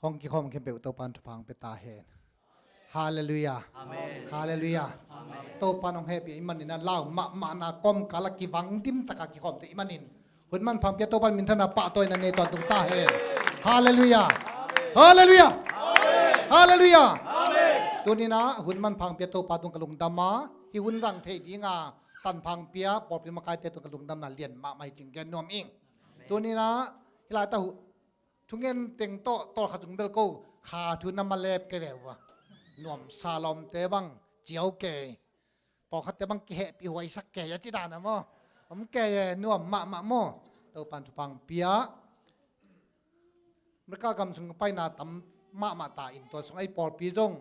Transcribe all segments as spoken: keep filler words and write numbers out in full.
Hong kikhawm khempeuh Topan thupha hong pia ta hen. Halleluiah. Amen. Halleluiah. Amen. Topan hong hehpih ahih manin a lau mahmahna kawmkal a kivang dimtaka kikhawmte ahih manin hun manpha hong pia Topan minthanna pahtawina nei tawntung ta hen. Halleluiah. Halleluiah. Halleluiah. Tuni-in a hun manpha hong pia Topa tung ka lungdam a, hih hun zang thei dinga tanpha hong pia pawlpi makaite tung ka lungdamna lian mahmah hi cih gen nuam ing. Tuni-in a hih laitah uh thungen teng tawh tawlkhat zong bel ko kha thu na malep kei ve uh a, nuamsa lawmte bang ciau kei, pawlkhatte bang kihehpih huaisak kei a ci dan a maw? Om kei e, nuam mahmah maw? Topan thupha hong pia. America gam sung paina tam mahmah ta in tua sung ei pawlpi zong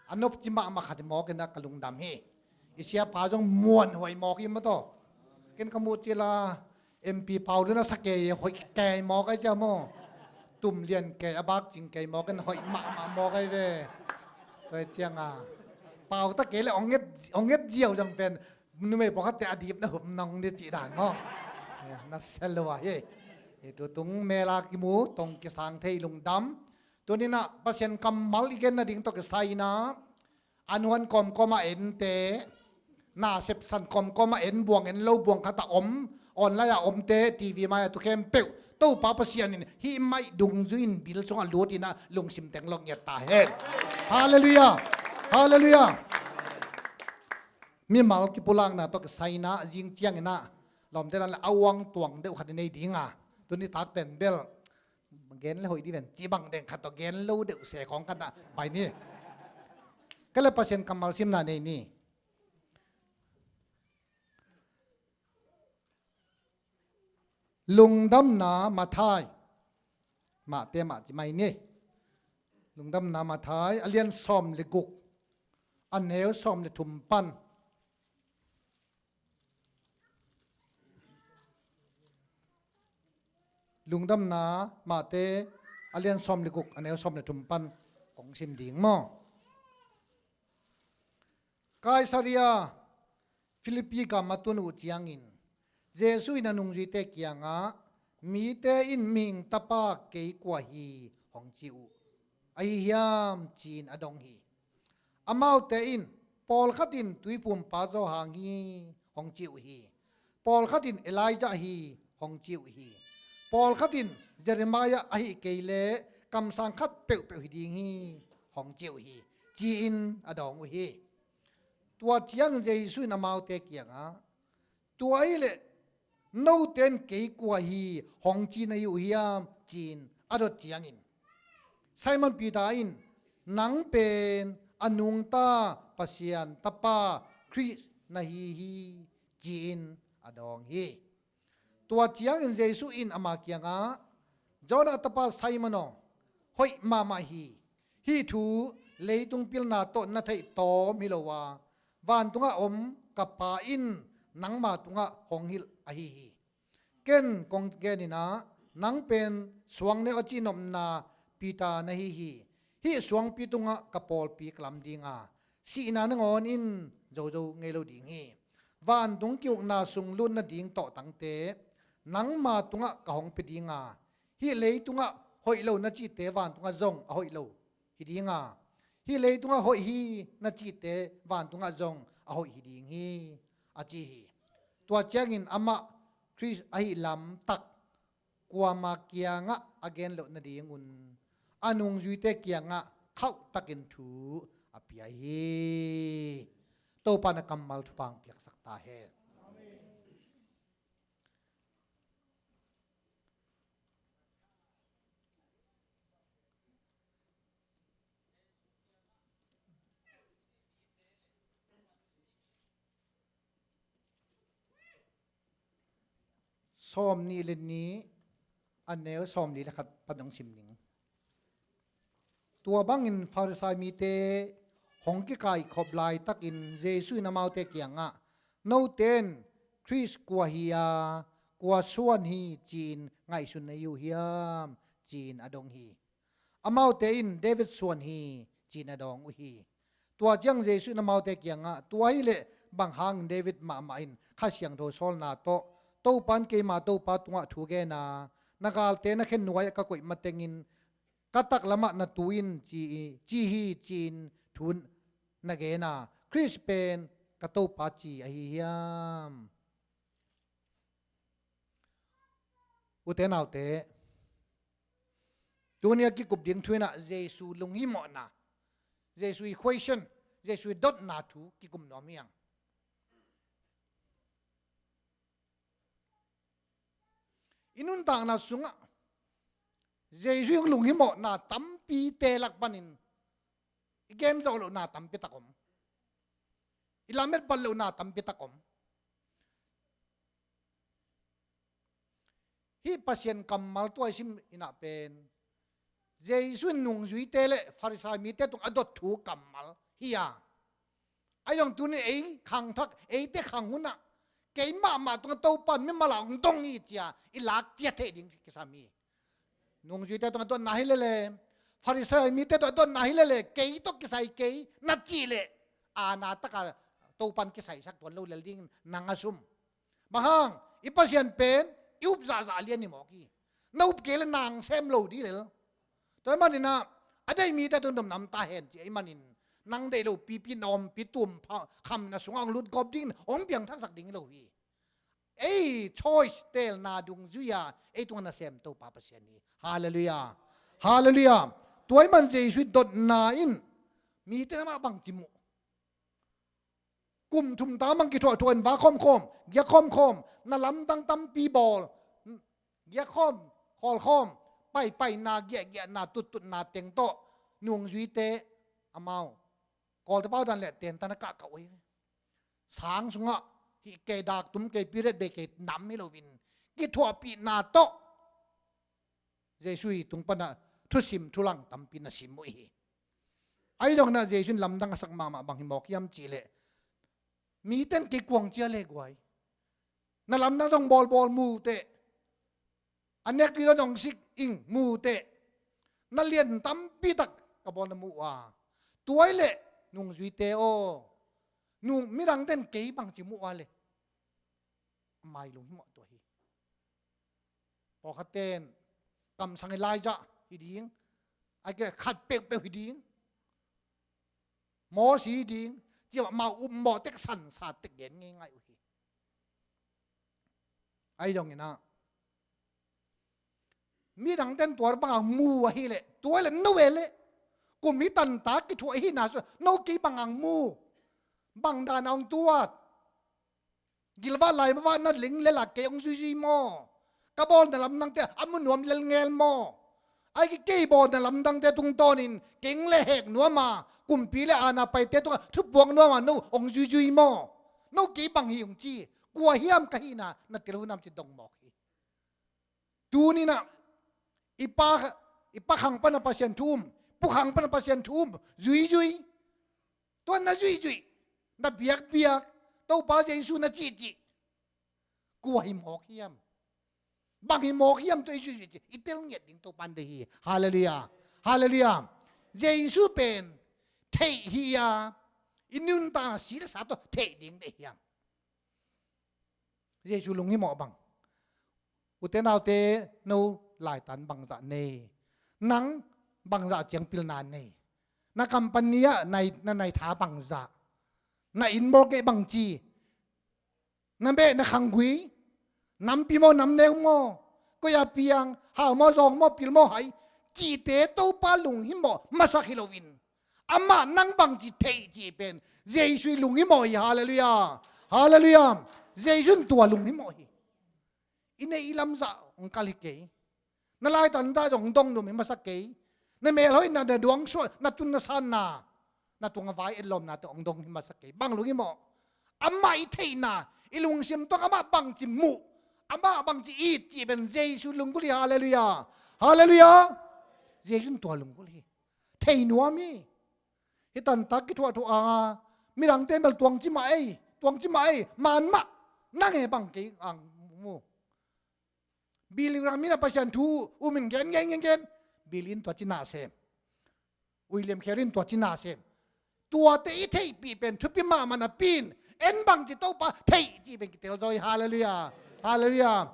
a nopci mahmah khat hi mawk in a ka lungdam hi. I siapa zong muanhuai mawk hi maw taw. Ken ka muh cil a M P pau dun a sa kei hoih kei mawk ai cia maw? Tum lian kei a bak cing kei mawk in hoih mahmah mawk ai ve. Tua hi cianga pau ta kei le ong et, ong et ziau zang pen numei pawlkhatte a dipna hup nong dih cih dan maw? Na sel lo a hi. Hi tutung mela kimu tong kisang thei lungdam. Tuni-in a Pasian kammal i gen nading tawh kisai-in a a nuan kawmkawm a ente, na sepsan kawmkawm a en, buang en lo, buang khat a om, online a omte, T V mai a tu khempeuh Topa Pasian in hih maih dungzui in bil sungah lut in a lungsim teng lawh ngiat ta hen. Halleluiah. Halleluiah. Mimal kipulakna tawh kisai-in a zing ciangin a lawmte dan le a uang tuang deuh khat i nei dinga, tuni tak pen bel gen le hoih dih ven cih bang deng khat tawh gen lo deuh se khawng khat a pai ni. Kei le Pasian kammal simna nei ni. Lungdamna Matthai, Mahte mah ci mai ni. Lungdamna Matthai a lian sawm le guk, a neu sawm le thum pan. Lungdamna Mahte a lian sawm le guk, a neu sawm le thum pan kong sim ding maw? Kaisaria Philippi gam a tun uh ciangin Jesuh in a nungzuite kiangah, mite in Mihing Tapa kei kua hi hong ci uh ahi hiam, ci-in a dong hi. Amaute in, pawlkhat in Tuiphumpa Johan hi hong ci uh hi. Pawlkhat in Elijah hi hong ci uh hi. Pawlkhat in Jeremiah ahih kei leh kamsang khat peuhpeuh hi ding hi hong ci uh hi, ci-in a dawng uh hi. Tua ciangin Jesuh in amaute kiangah, tua ahih leh note in kei kua hi hong ci na hi uh hiam, ci-in a dot ciangin Simon Peter in, nang pen a nungta Pasian Tapa Khrist na hi hi, ci-in a dawng hi. Tua ciangin Jesuh in ama kiangah, Jonah tapa Simon aw, hoih mahmah hi. Hih thu leitung pilna tawh na theih tawm hi lo a, vantungah om ka Pa in nangma tungah hong hilh ahi hi. Ken kong gen in ah, nang pen suang neu a cihnopna Peter na hi hi. Hih suangpi tungah ka pawlpi ka lam ding a, sihna nangawn in zozo ngei lo ding hi. Vantung ki-ukna sung lut nading tawhtangte nangma tungah ka hong pia ding a, hih leitungah hoih lo na cihte vantungah zong a hoih lo hi ding a, hih leitungah hoih hi na cihte vantungah zong a hoih hi ding hi, a ci hi. Tua ciangin amah Khrist ahih lamtak kuama kiangah a gen loh nadingun a nungzuite kiangah khauhtakin thu a pia hi. Topa na kammal thupha hong piaksak ta hen. Sawm nih le nih, a neu sawm li le khat pan hong sim ning. Tua bangin Farisai mite hong kikaikhop laitakin Jesuh in amaute kiangah, note in Khrist kua hi a, kua suan hi ci-in ngaihsun na hi uh hiam, ci-in a dong hi. Amaute in, David suan hi, ci-in a dawng uh hi. Tua ciang Jesuh in amaute kiangah, tua hileh bang hangin David mahmah in Kha Siangtho sawlna tawh, Topa in keima Topa tungah thu gen a, na galte na khe nuai-ah ka koih matengin ka taklamah na tu in ci, ci hi ci-in thu na gen a, Khrist pen ka Topa ci ahi hiam? Ute naute, tuni a kikup ding thu in ah Jesu lunghimawhna, Jesu i question, Jesu i dotna thu kikum nuam hi hang. I nuntakna sungah Jesu i lunghimawhna tampite lak panin i gen zawh lohna tampi tak om. I lamet pan lohna tampi tak om. Hih Pasian kammal tua i sim in ah pen Jesu in nungzuite le Farisai mite tung a dot thu kammal hi a, ahi zong tuni ei khangthak, eite khang hun ah kei mahmah tungah Topa in mimal a hong dong hi ci-a i lak ciat theih ding kisam hi. Nungzuite tungah dotna hi lele, Farisai mite tungah dotna hi lele, kei tawh kisai kei na cih leh, aana taka Topa in kisaisak tuan lo lel ding nang a sum. Bang hang, i Pasian pen i up zahzah lian hi mawk hi. Na up kei le nang sem lo ding lel. Tua ahih manin ah, a deih mite tung dom nam ta hen ci ahih manin, nang deih lo pipi na om, pi tum pha, kham na sungah hong lut gawp dingin hong piangthaksak ding hi lo hi. Ei choice teelna dungzui-a ei tungah nasem Topa Pasian hi. Halleluiah. Halleluiah. Tua ahih man Jesu i dotna in mite na mah bangci muh. Kum thum ta mang kithuahthuah in va khawmkhawm, giak khawmkhawm, na lamdang tampi bawl, giak khawm, khawl khawm, paipaina, giahgiahna, tuttutna teng tawh nungzuite amau Kawlte pau dan le tenta na kahkah uh hi. Sang sungah hih kei dak tum kei period bei kei nam hi loin kithuahpihna tawh Jesu i tung panah thusim thulang tampi na sim uh hi. Ahi zongin ah Jesu in lamdang a sak mahmah bang hi mawk hiam cihleh, mite in kei kuang cia le guai, na lamdang zong bawlbawl mu teh, a nekpi zong sik ing mu teh, na lian tampi tak ka bawl na mu uh a, tua ahih leh nungzuite aw, nung, midangte in kei bangci mu uh a le, a mai lunghimawh tua hi. Pawlkhatte in kamsang Elijah hi ding, a khat peuhpeuh hi ding, Moses hi ding, ci-a mau upmawh tek sansa tek gen ngeingai uh hi. Ahi zongin ah midangte in tua bang hong mu ahih leh, tua ahih leh no ve leh, kum hi tanta kithuah ahihna sungah no kei bang hong mu, bang dan a hong tuat, gilvah laivah na ling lel a kei hong zuizui maw? Ka bawlna lamdangte a mu nuam lel ngel maw? Ahih kei kei bawlna lamdangte tungtawnin kei hong lehhek nuam a, kumpi le aana paite tungah thupuak nuam a no hong zuizui maw? No kei bang hi hong ci, kua hiam ka hihna na tel uh nam ci dong mawk hi. Tuni-in ah i pa, i pa khang pan a Pasian thu um, pu khang pan a Pasian thu um, zuizui. Tua na zuizui, na biakbiak, Topa Jesu na cihcih, kua hi mawk hiam? Bang hi mawk hiam tua i zuizui cih i tel ngiat ding Topa in deih hi. Halleluiah. Halleluiah. Jesu pen theih hi a, i nuntakna si le sa tawh theih ding deih hiam? Jesu lunghimawh bang. Ute naute, no laitan bangzah nei? Nang bangzah ciang pilna nei? Na company ah nai, na nai tha bangzah? Na inn mortgage bangci? Na beh na khanggui? Nampi maw, namneu maw? Koi a piang, hau maw, zawng maw, pil maw, hai? Cihte Topa lunghimawh masak hi loin, amah nang bangci theih cih pen Jesu i lunghimawh hi. Halleluiah. Halleluiah. Jesu in tua lunghimawh hi. I neih i lamzah hong kal hi kei. Na laitan dah zong hong dong nuam hi masa kei. Na melhoihna, na duangsuah, na tun na sanna, na tungah vai etlawmna tawh hong dong hi masa kei. Bang lunghimawh? Amah i theihna, i lungsim tawh amah bangci muh, amah bangci it cih pen Jesu lunggulh hi. Halleluiah. Halleluiah. Jesu in tua lunggulh hi. Thei nuam hi. Hih tantak kithuahthuah anga midangte bel tuangci mah ei, tuangci mah ei, man mah, nang e bang kei ang mu. Billy Graham in a Pasian thu um in gen, gen, gen, gen. Billy in tua ci na sem. William Carey in tua ci na sem. Tuate i theihpih pen thupi mahmah napi in, en bangci Topa theih cih pen kitel zaw hi. Halleluiah. Halleluiah.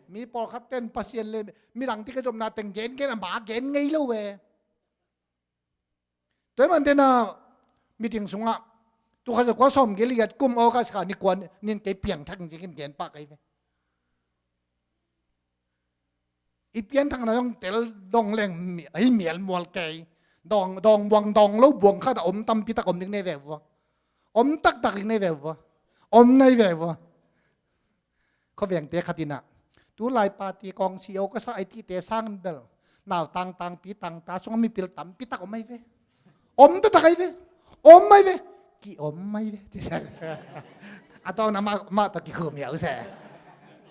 Mi pawlkhat ten Pasian le midang tawh kizopna teng gen, gen, a ma gen ngei lo ve. Tua hi man tena meeting sungah tu kha za kua sawm gel i at kum August kha ni kua nin kei piangthak in zikin gen pah kei ve. I pianthakna zong tel dong leng mi-, ahi mial mual kei. Dawng, dawng buang, dawng lo buang khat a om tampi tak om ding nei ve vua. Om taktak ding nei ve vua. Om nei ve vua. Khuavengte khat inah, tulai party kawng si o ka sa ai tihte sangin bel nau tangtang pi tangta sungah mipil tampi tak om ai ve. Om taktak ai ve. Om ai ve. Ki om ai ve. A tawng na mah, mah tawh kikhum hiau se.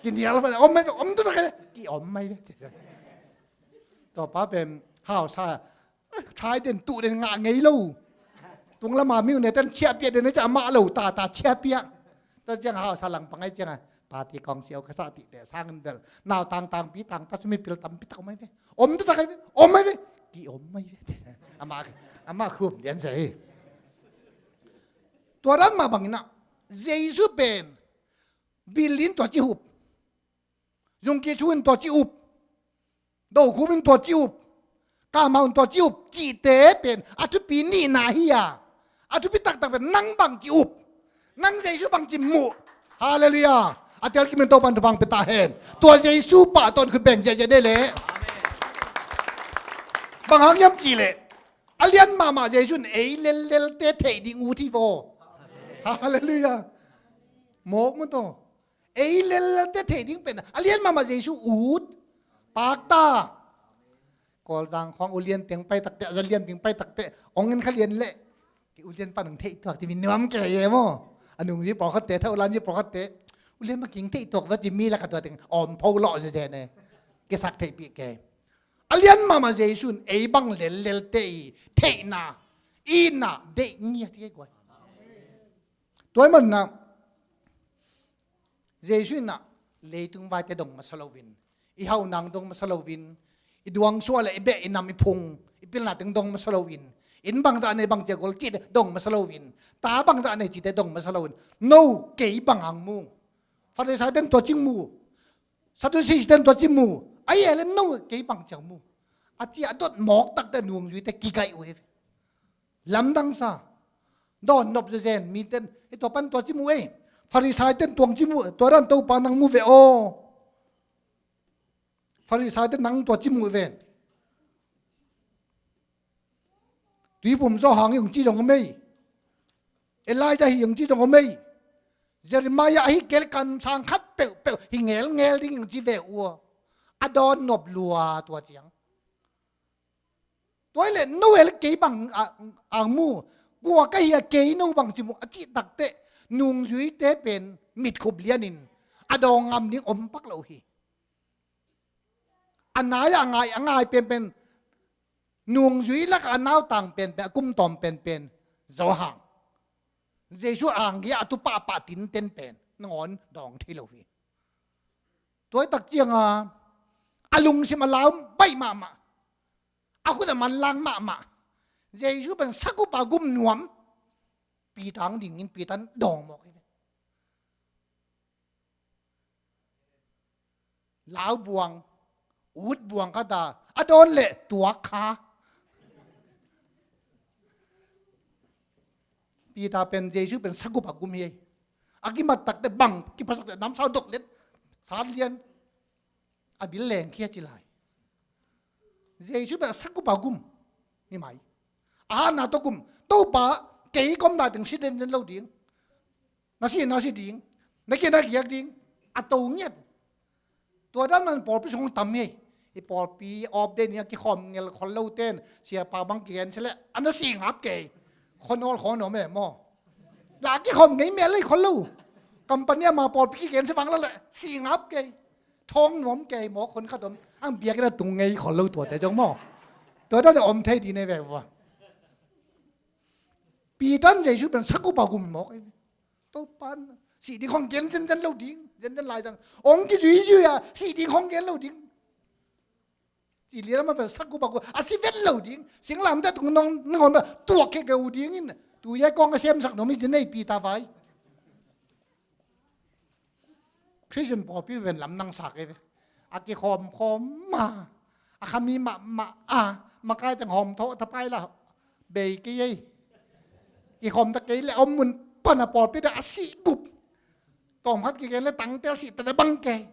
Kinial om ai ve. Om taktak ai ve. Ki om ai ve. Tua pa pen hausa, thai den tuh den ngah ngei lo. Tung lama mi ne ten chiahpiah den ne ca mah lo ta ta chiahpiah. Tua ciang hausa langpang ai ciang a, party kawng siau ka sa tihte sangin bel nau tangtang pi tangta sung mipil tampi tak om ai ve. Om taktak ai ve. Om ai ve. Ki om ai ve. Amah, amah khum lian se hi. Tua dan mah bangin ah Jesu pen bil in tua ci hup. Zungki thu in tua ci up. Dokhum in tua ci up. Kamau in tua ci up. Cihte pen a thupi nihna hi a, a thupi taktak pen nang bang ci up. Nang Jesu bang ci muh. Halleluiah. A tel kimin Topan thupha pia ta hen. Tua Jesu pah tawh khut beng ziahziah dei leh. Bang hang hiam cih leh, a lian mahmah Jesu in ei lellelte theih ding ut hi vaw. Halleluiah. Mawk maw taw. Ei lellelte theih ding pen a lian mahmah Jesu ut. Pakta. Kawlzang khawng ulian teng pai takte, a za lian ping pai takte, ong in kha lian leh. Ki ulian pan ong theih tuak ci mi nuam kei e maw. A nungzui pawlkhatte, tha ulan zui pawlkhatte, ulian pan king theih tuak va ci mi lak a tua teng awm pho lawh zeze ne. Kisak theihpih kei. A lian mahmah Jesu in ei bang lellelte i theihna, itna deih ngiat hi kei guai. Tua hi manah Jesu in ah leitung vaite dong masa loin, i hauhnang dong masa loin, i duangsuah le i beh i nam i phung i pilna teng dong masa loin, inn bangzah nei bangcia gol cihte dong masa loin, ta bangzah nei cihte dong masa loin, no kei bang hang mu. Farisai ten tua cing mu. Sadusi ten tua cing mu. Ahi e le no kei bang ciang mu. A ci a dot mawk takte nungzuite kigaih uh hi ve. Lamdang sa. Dawn nop zezen miten, hei tua pan tua ci mu ei. Farisai ten tuang ci mu, tua dan Topa nang mu ve aw. Farisai ten nang tua ci mu ven. Tuiphum Johan hi hong ci zong om ei. Elijah hi hong ci zong om ei. Jeremiah ahi kel kamsang khat peuhpeuh hi ngelngel ding hong ci ve ua. A dawn nop lua tua ciang. Tua hi leh no el kei bang a, a mu, kua ka hi a kei no bang ci mu a cih takteh nungzuite pen mitkhup lianin a dawng ngam ding om pak lo hi. A nai a ngai, a ngai penpen nungzui lakah a nautang penpen, a kumtawm penpen Johan. Jesu anggia a tu pahpah tinten pen nangawn dawng thei lo hi. Tua hi tak cianga a lungsim a lau baih mahmah, a khut a manlang mahmah Jesu pen sakup a gum nuam Peter ang dingin Peter in dawng mawk hi ve. Lau buang, ut buang khat a, a dawn leh tuak kha. Peter pen Jesu pen sakup a gum hi. A kimat takte bang kiphasak le namsau dok let sat lian. A bil lengkhia ci lai. Jesu pen sakup a gum hi mai. A hatna tawh gum. Topa, kei ka om dan teng si den den lo ding. Na si na si ding. Na giak na giak ding. A to ngiat. Tua dan man pawlpi sung tam hi. I pawlpi awp den hi a kikhawm ngel khol lo ten siapa bang kigen si leh a na si ngap kei. Khon awl khon om e maw. La kikhawm ngei mel lei khol lo. Company a ma pawlpi kigen si bang la leh si ngap kei. Thawng nuam kei maw, khon khat om ang biakinn a tung ngei khol lo tuate zong maw. Tua dan om thei ding nei ve vua. Peter in Jesu pen sakup a gum mawk hi. Topa, sih ding khong gen zenzen lo ding, zenzen lai zang. Ong kizuizui a sih ding khong gen lo ding. Ci lian a ma pen sakup a gum a si vet lo ding. Singlamteh tung nong nangawn pen tuak khekeu dingin tu ye kong a semsak nuam hi ci nei Peter vai. Khristian pawlpi pen lamdang sa kei ve. A kikhawmkhawm ma, a khami mahmah a, makai teng hawm thaw tapai la, Bei kei ei. Kikhawm ta kei le om mun pana pawlpi dah a sih gup. Tawm khat kigen le tangtel sih ta na bang kei.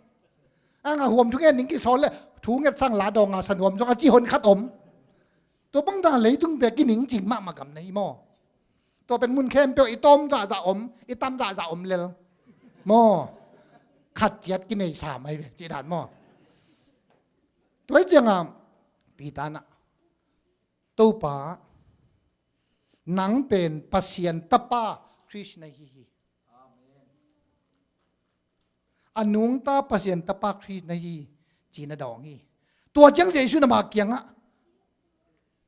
A nga huam thungen ding kisawl le thunget sang la dawnga san huam zong a ci hon khat om. Tua bang dan leitung pia kining cing mahmah gam na hi maw? Tua pen mun khempeuh i tawm zahzah om, i tam zahzah om lel. Maw? Khat ciat kinei sam ai ve, cih dan maw? Tua hi cianga Peter na, Topa, nang pen Pasian Tapa Khrist na hi hi. A nungta Pasian Tapa Khrist na hi, ci na dawng hi. Tua ciang Jesuh na ma kiangah,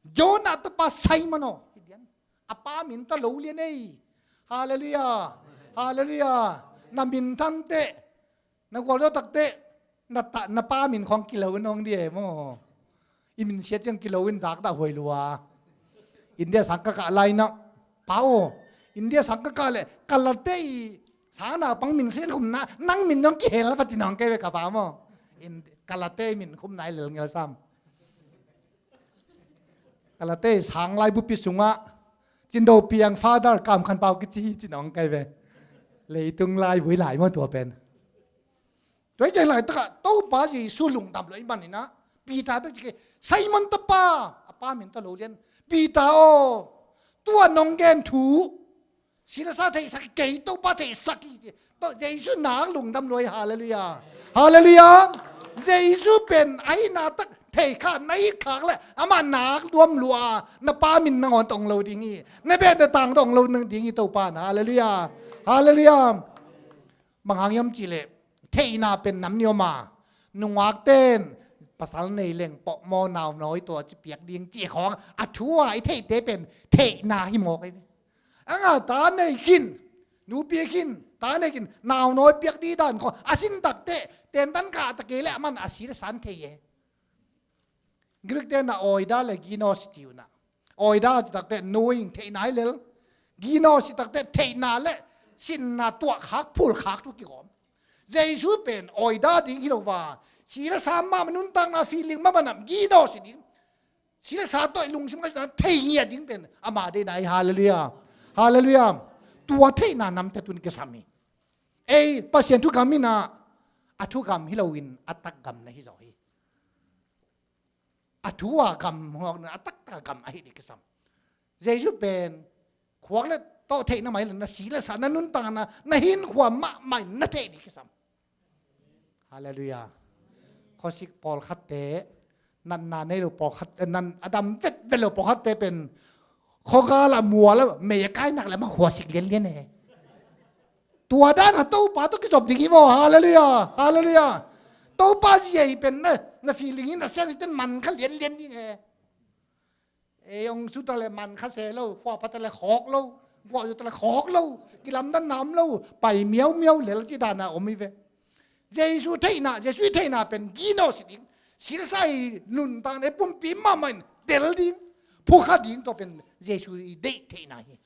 Jonah tapa Simon aw, hi dian. A pa min ta lo lian ei. Halleluiah. Halleluiah. Na min thang teh, na gualzo tak teh, na ta, na pa min khong kilo in hong di e maw? I min siat ciang kilo in zak dah huai lua. India sang ka kah lai na, pa aw, India sang ka kah le, ka late i sang na pang min sian khum na, nang min zong kihel pa ci nong kei ve ka pa maw? In, ka late min khum nai lel ngel sam. Ka late sang lai bupi sungah, Cindo Piang Father Kam Khan Pau kici hi ci nong kei ve. Leitung lai vui lai maw tua pen. Tua hi ciang laitakah Topa Jesuh lungdam lo i maninah Peter bek ci kei, Simon tapa, a pa min ta lo lian, Peter aw, tua nong gen thu, si le sa theihsak kei, Topa theihsak hi ci. Jesuh nak lungdam lo hi, halleluiah. Halleluiah. Jesuh pen a hihna tak thei kha, na hih khak le amah nak luam lua, na pa min nangawn tong lo ding hi, na bet na tang tong lo ding hi Topa na, halleluiah. Halleluiah. Bang hang hiam cihleh, theihna pen nam ni om a, nungakten pasal nei leng pawh maw, naunawi tua ci piak ding ci khawng a thu a i theihte pen theihna hi mawk ei ve. A nga ta nei khin, nupi khin, ta nei khin, naunawi piak ding dan khawng a sin takteh, tentan kah ta kei leh a man a si le san thei e. Greek te na oida le ginos ci uh na. Oida ci takteh knowing, theihna hi lel. Ginos ci takteh theihna le sinna tuahkhak, phulkhak thu kigawm. Jesuh pen oida ding hi lo va, si le sa mah, nuntakna feeling mah, manam ginos ci ding. Si le sa tawh i lungsim kha thei ngiat ding pen ama deihna hi, halleluiah. Halleluiah. Tua theihna namte tun kisam hi. Ei Pasian thugam hi na, a thugam hi loin a takgam na hi zaw hi. A thu a gam, a taktak a gam ahi ding kisam. Jesuh pen khuak le tawh theihna mah hi lo, na si le sa, na nuntakna, na hinkhua mahmah in na theih ding kisam. Halleluiah. Khuasik pawlkhatte, natna nei lo pawlkhat, nan a dam vetvet lo pawlkhatte pen khuagal a mual a mei a kai nak le mah khuasik lianlian e. Tua dan a Topa tawh kizop ding hi vaw. Halleluiah. Halleluiah. Topa zi ahi pen na, na feeling in a sian zi ten man kha lianlian ding e. Ei hong su ta le man kha se lo, khua pha ta le khawk lo, guah zu ta le khawk lo, kilamdan nam lo, pai miaumiau lel ci dan a om hi ve. Jesuh theihna, Jesuh i theihna pen ginos ci ding, silsa i nuntakna i pumpi mahmah in tel ding, phukha ding, tua pen Jesuh i deih theihna hi.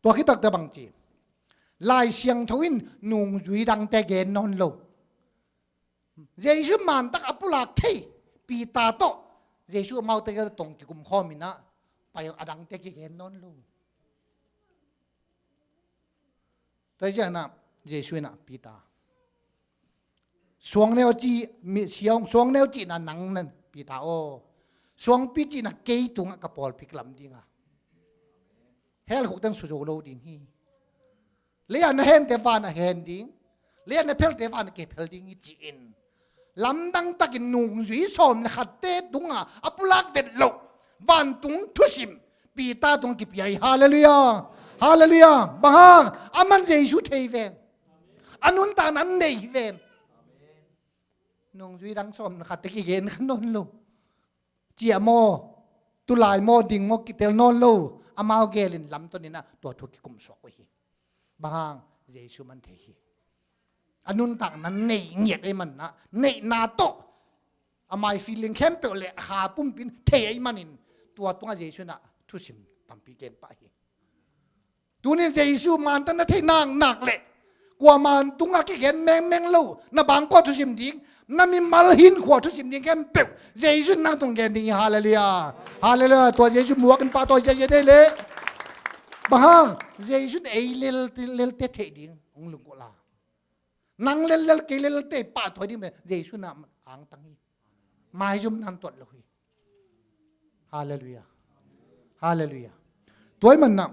Tua khit takte bang ci, Lai Siangtho in nungzui dangte gen nawn lo. Jesuh mantak a pulak thei Peter tawh Jesuh amaute tawh tong kikum khawm in ah, pai a dangte kigen nawn lo. Tua hi ciangin ah Jesuh in ah Peter, suangneu a ci, mi, siang, suangneu cihna nang na, Peter aw, suangpi cihna kei tungah ka pawlpi ka lam ding a, hell khukte in su zo lo ding hi. Lei-ah na hente van ah hen ding, lei-ah na phelte van ah kiphel ding hi, ci-in lamdang takin nungzui sawm le khatte tungah a pulak vet loh vantung thusim Peter tungah kipia hi. Halleluiah. Halleluiah. Bang hang? Aman Jesuh thei ven, a nuntakna nei ven. Nungzui dang sawm le khatte kigen kha nawn lo. Ciah maw, tulai maw, ding maw kitel nawn lo. Amau gelin lamton in ah tua thu kikum suak uh hi. Bang hang? Jesuh man thei hi. A nuntakna nei ngiat ahih manin ah, neihna tawh a mai feeling khempeuh le a kha pumpi in thei ahih manin, tua tungah Jesuh in ah thusim tampi gen pah hi. Tunin Jesuh mantan na theih naknak le kuaman tungah kigen mengmeng lo, na bangkua thusim ding, Na mimal hinkhua thusim ding khempeuh Jesu in nang tung gen ding hi. Halleluiah. Halleluiah. Tua Jesu muak in pahtawi ziahziah dei leh. Bang hang? Jesu in ei lel, lelte theih ding hong lunggulh a, nang lel, lel kei lelte pahtawi ding pen Jesu in a angtang hi. Maizum nan tuat lo hi. Halleluiah. Halleluiah. Tua ahih manin ah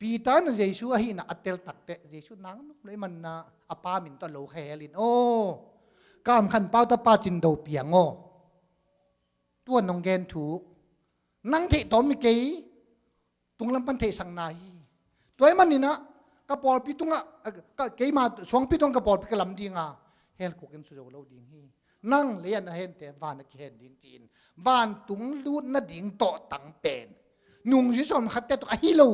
Peter in Jesu ahihna a tel takteh Jesu nang nop lo ahih manin ah a Pa min tawh lo kha hel in, aw, ka amkhan pau tawh Pa cin do piang aw. Tua nong gen thu nang theih tawm hi kei, tunglam pan theihsakna hi. Tua ahih manin ah ka pawlpi tungah, ka, keima suangpi tungah ka pawlpi ka lam ding a, hell khuk in su zo lo ding hi. Nang lei ah na hente van ah kihen ding ci-in vantung lut nading tawhtang pen nungzui sawm khatte tungah hi lo.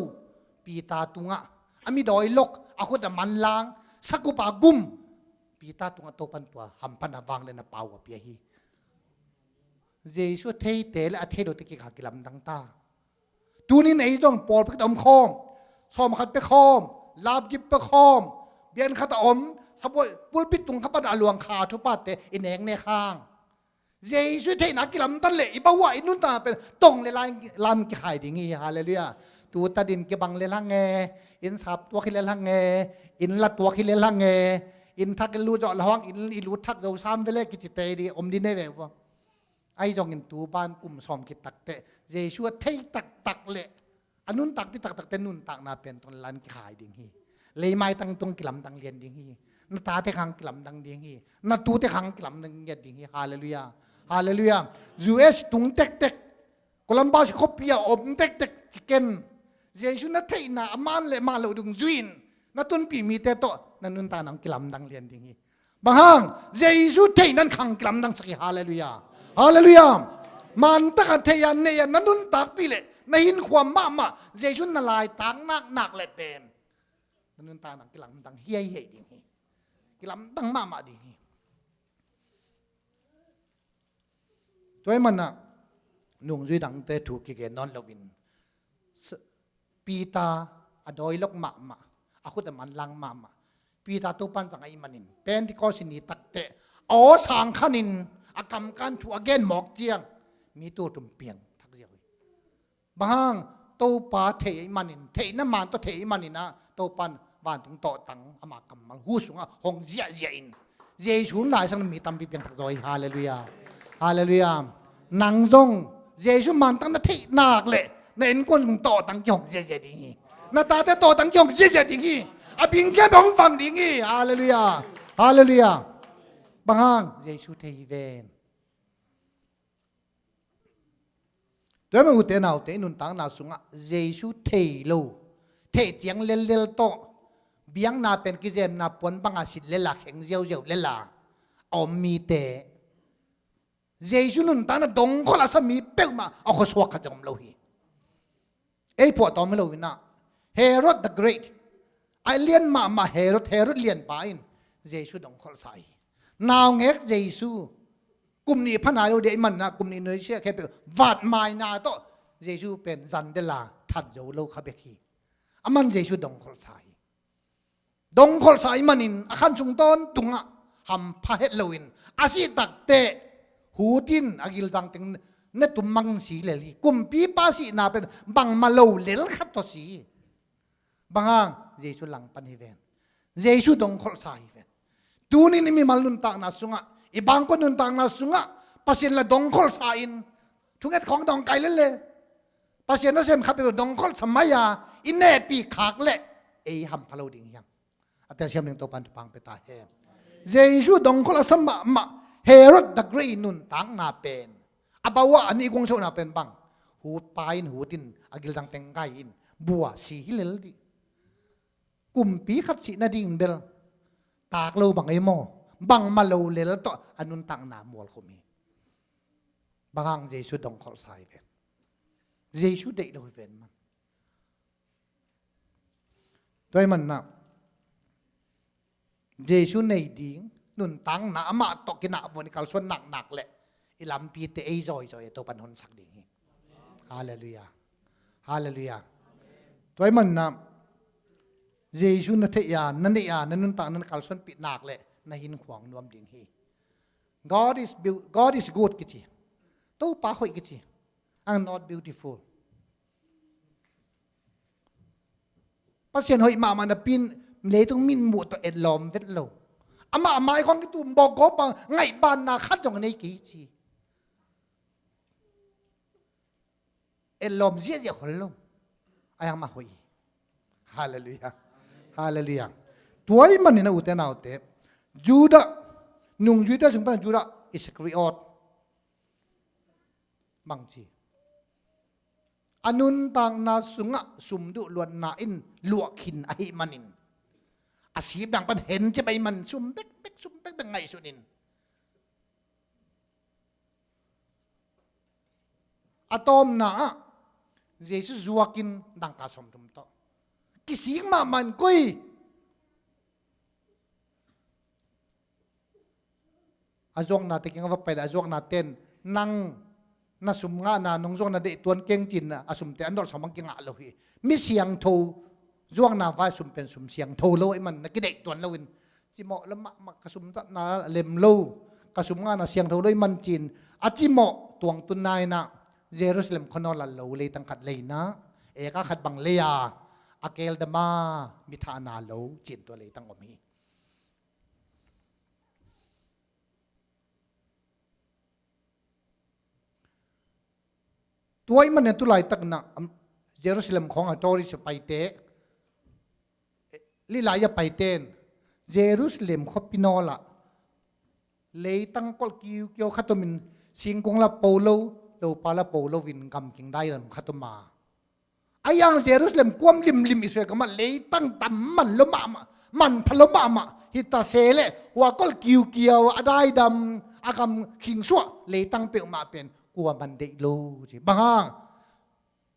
Peter tungah a mi dawi lok, a khut a manlang, sakup a gum, Peter tungah Topan tua hamphatna vangliatna pau a pia hi. Jesu a theite le a thei lote kikal kilamdang ta. Tunin ei zong pawlpi khat om khawm, sawm khat pia khawm, lapgip pia khawm, biakinn khat a om, sabuai pulpit tung kha pan a luang kha thuphate i neknek hang, Jesu i theihna kilamdang leh i bawah i nuntakna pen tong le lam kikhai ding hi. Halleluiah. Tuta din kibang le lang e, inn sap tuak hi le lang e, inn la tuak hi le lang e, inn thak i lut zawh lo hang inn i lut thak zo sam ve le kici tei ding om ding nei ve uh. Ahi zongin tu ban kum sawm khit takteh Jesu a thei taktak le a nuntakpih taktakte nuntakna pen tong le lam kikhai ding hi. Leimaitang tung kilamdang lian ding hi. Na tate khang kilamdang ding hi. Na tute khang kilamdang lian ding hi. Halleluiah. Halleluiah. U S tung tektek, Columbus khuapi a om tektek ci ken, Jesu na theihna a man le man loh dungzui in na tunpih mite tawh na nuntakna hong kilamdang lian ding hi. Bang hang? Jesu theihna in khang kilamdangsak hi. Halleluiah. Halleluiah. Mantak a theih a, neih a, na nuntakpih leh na hinkhua mahmah Jesu na laitak naknak leh pen na nuntakna kilamdang hiaihiai ding hi. Kilamdang mahmah ding hi. Tua ahih manin ah nungzui dangte thu kigen nawn loin, Peter a dawilok mahmah, a khut a manlang mahmah Peter Topan zang ahih manin Pentecost ni takteh a aw sang khanin a kamkan thu a gen mawk ciang mi tultum piang thak ziau hi. Bang hang? Topa thei ahih manin, theihna man tawh thei ahih manin ah Topan vantung tawhtang ama kammal hu sungah hong ziahziah in Jesu hun lai sang mi tampi piangthak zaw hi. Halleluiah. Halleluiah. Nang zong Jesu mantak na theih nak leh na innkuan sung tawhtang kihong ziahziah ding hi. Na tate tawhtang kihong ziahziah ding hi. A bing khempeuh hong vang ding hi. Halleluiah. Halleluiah. Bang hang? Jesu thei hi ven. Tua ahih manin ute naute i nuntakna sungah Jesu thei lo, theih ciang lellel tawh biakna pen kizemna puan banga sit lela kheng ziauziau lela a om mite, Jesu nuntakna dongkholh a sa mi peuhmah a khuasuak khat zong om lo hi. Ei phuahtawm hi loin ah Herod the Great, a lian mahmah Herod, Herod lianpa in Jesu dongkholhsa hi. Naungek Jesu kum nih pha nai lo ding ahih manin ah kum nih nusia khempeuh vatmaina tawh Jesu pen zan dela that zo lo kha bek hi. Aman Jesu dongkholhsa hi. Dongkholhsa ahih manin a khan sung tawntungah hampha het loin a sih takteh hut in a gilzang teng ne tum mangin si lel hi. Kumpipa sihna pen bangmah lo lel khat tawh si hi. Bang hang? Jesu langpan hi ven. Jesu dongkholhsa hi ven. Tunin i mimal nuntakna sungah, i bangkua nuntakna sungah Pasian la dongkholhsa in thunget khawng dong kai lel le, Pasian nasem khat peuh dongkholhsa mai a i nehpih khak leh ei hampha lo ding hi hang. A telsiam ding Topan thupha pia ta hen. Jesu dongkholh a sa mahmah Herod the Great nuntakna pen, a bawah a nih guangsohna pen bang? Hutpa in hut in a gilzang teng kai in bua si hi lel dih. Kumpi khat sih nading bel tak lo bang ei maw? Bangmah lo lel tawh a nuntakna mualkhum hi. Bang hang? Jesu dongkholhsa hi ven. Jesu deih lo hi ven man. Tua ahih manin ah Jesu nei ding nuntakna amah tawh kinah vuan i kalsuan naknak leh i lampite ei zawizawih a Topan honsak ding hi. Halleluiah. Halleluiah. Tua ahih manin ah Jesu na theih a, na neih a, na nuntakna na kalsuanpih nak leh na hinkhua hong nuam ding hi. God is beau-, God is good kici. Topa hoih kici. Ang not beautiful. Pasian hoih mahmah napi-in leitung mi in muh tawh etlawm vet lo. Amah mai khawng kitum bawk gawp a ngaihbanna khat zong a nei kei ci. Etlawm ziahziah khol lo. Ai ang mah hoih hi. Halleluiah. Halleluiah. Tua ahih manin a ute naute, Judah, nungzuite sung pan Judah Iskariot bangci, a nuntakna sungah sumduh luatna in luah khin ahih manin, a sipdang pan hencip ahih manin sum bekbek, sum bekbek ngaihsun in, a tawpna ah Jesu zuakin dangka sawmthum tawh kisik mahmah in koi. A zuaknate kiangah va pai leh a zuaknate'n nang na sum ngahna nong zuakna deih tuan keng ci-in a sumte a nolh sawm bang kingah lo hi. Mi siangtho zuakna vai sum pen sum siangtho lo ahih man na kideih tuan loin, cimawh lo mahmah, ka sum zatna lem lo, ka sum ngahna siangtho lo ahih man ci-in a cimawh tuangtunna in ah Jerusalem khawnawl ah lo leitang khat lei in ah, eka khat bang lei a, Akeldama, mi thahna lo ci-in tua leitang om hi. Tua ahih manin tu laitak in ah, am, Jerusalem khawng a tourist a paite, lilai a paite'n Jerusalem khuapi nawl ah leitang kolh kiukiau khat om in, singkung lah po lo, lopa lah po loin gamkhing daidam khat om a, a yang Jerusalem kuam limlim Israel gam ah leitang tam man lo mahmah, manpha lo mahmah hi ta se leh, hua kolh kiukiau a daidam, a gamkhing suah leitang peuhmah pen kuaman deih lo ci. Bang hang?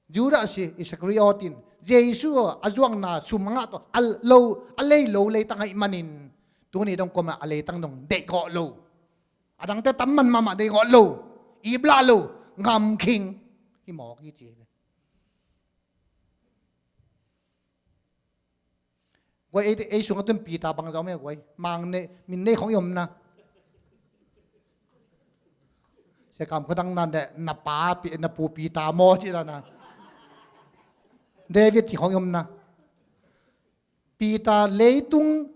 Judah Iskariot in Jesu a zuakna sum a ngah tawh a lo, a lei lo leitang ahih manin, tuni dong kuaman a leitang dong deih gawh lo. A dangte tam man mahmah deih gawh lo. Iplah lo. Gamkhing hi mawk hi ci. Guai, ei, ei sungah tun Peter bang zong om e guai. Mang nei, min nei khawng i om na. Sia Kam khuadang na, na pa, Pi-, na pu Peter maw ci dan a. David ci khawng i om na. Peter leitung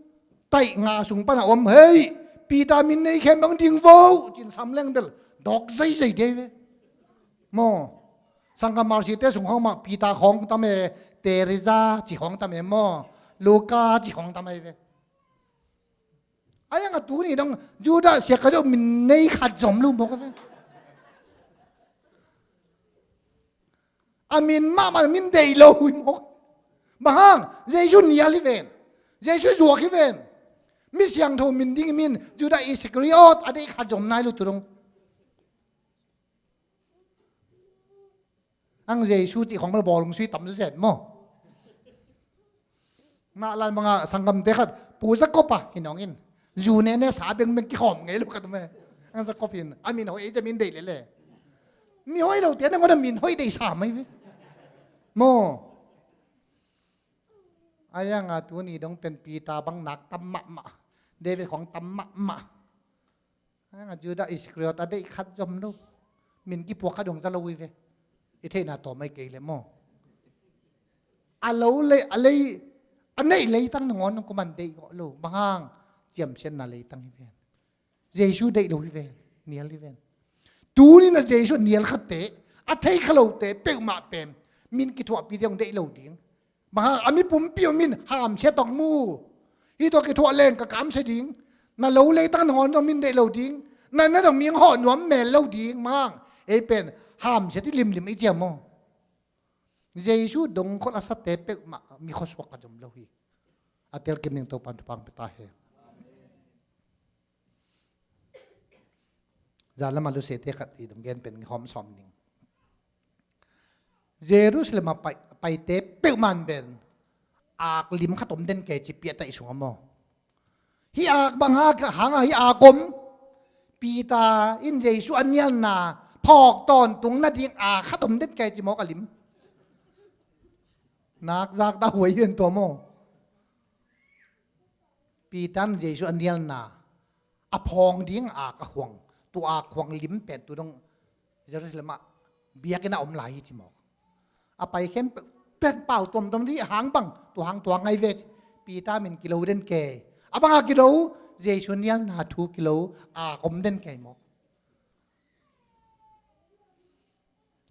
taih nga sung pan a om, hei, Peter min nei khempeuh ding vo ci-in sam leng bel dawk zeizei dei ve. Maw, Sangkam Mercy te sung khawng mah Peter khawng tam e, Teresa ci khawng tam e maw, Luka ci khawng tam e ve. A yang a tuni dong Judah siak ka deuh min nei khat zom lu mawk a ve. A min mahmah min deih lo hi mawk. Bang hang? Jesu nial hi ven. Jesu zuak hi ven. Mi siangtho min ding hi min Judah Iskariot a deih khat zom nai lo tu dong. Ang Jesu cih khawng bawlung sui tam zazen maw? Mah lan bangah sanggamte khat, Pu Jacob a, hi nong in. Zu nene sa bengbeng kikhawm ngei lo khat om e. Ang Jacob in, a min hoih ei ciah min deih lele. Mi hoih lote nangawn a min hoih deih sa mai ve. Maw? A yang a tuni dong pen Peter bang nak tam mahmah. David khawng tam mahmah. A Judah Iskariot a deih khat zom lo. Min kipuak khat dong za lo hi ve. I theihna tawm ahi kei leh maw? A lo le, a lei, a neih leitang nangawn nong kuaman deih gawh lo. Bang hang? Ciamsiatna leitang hi ven. Jesu deih lo hi ven. Nial hi ven. Tuni-in a Jesu nial khatte, a thei kha lote peuhmah pen min kithuahpih ding hong deih lo ding. Bang hang? A mi pumpi om in hamsia tawh mu. Hih tawh kithuah leng ka kamsia ding. Na lo leitang nangawn zong min deih lo ding. Na, na zong mi hong hawh nuam mel lo ding. Bang hang? Ei pen hamsia ding limlim i ciam maw? Jesu dongkhol a sate peuhmah mi khuasuak ka zom lo hi. A tel kim ning Topa'n thupha hong pia ta hen. Zan lam a lusete khat i dong gen pen hawm sawm ning. Jerusalem a pai, paite peuhmah in pen ak lim khat om den kei ci piahtah i sungah maw? Hih ak bang hang a hih ak om? Peter in Jesu a nialna phawk tawntung nading ak khat om den kei ci mawk a lim. Nak zak dah huai hian tua maw? Peter in Jesu a nialna a phawng ding ak a huang Tua khuang lim pen tu dong Jerusalem ah biakinn ah om lai hi ci mawk. A pai khempeuh pen pau tuamtuam ding a hang bang, tua hang tua ngai ve ci. Peter min kilo den kei. A banga kilo, Jesu nialna thu kilo, a om den kei mawk.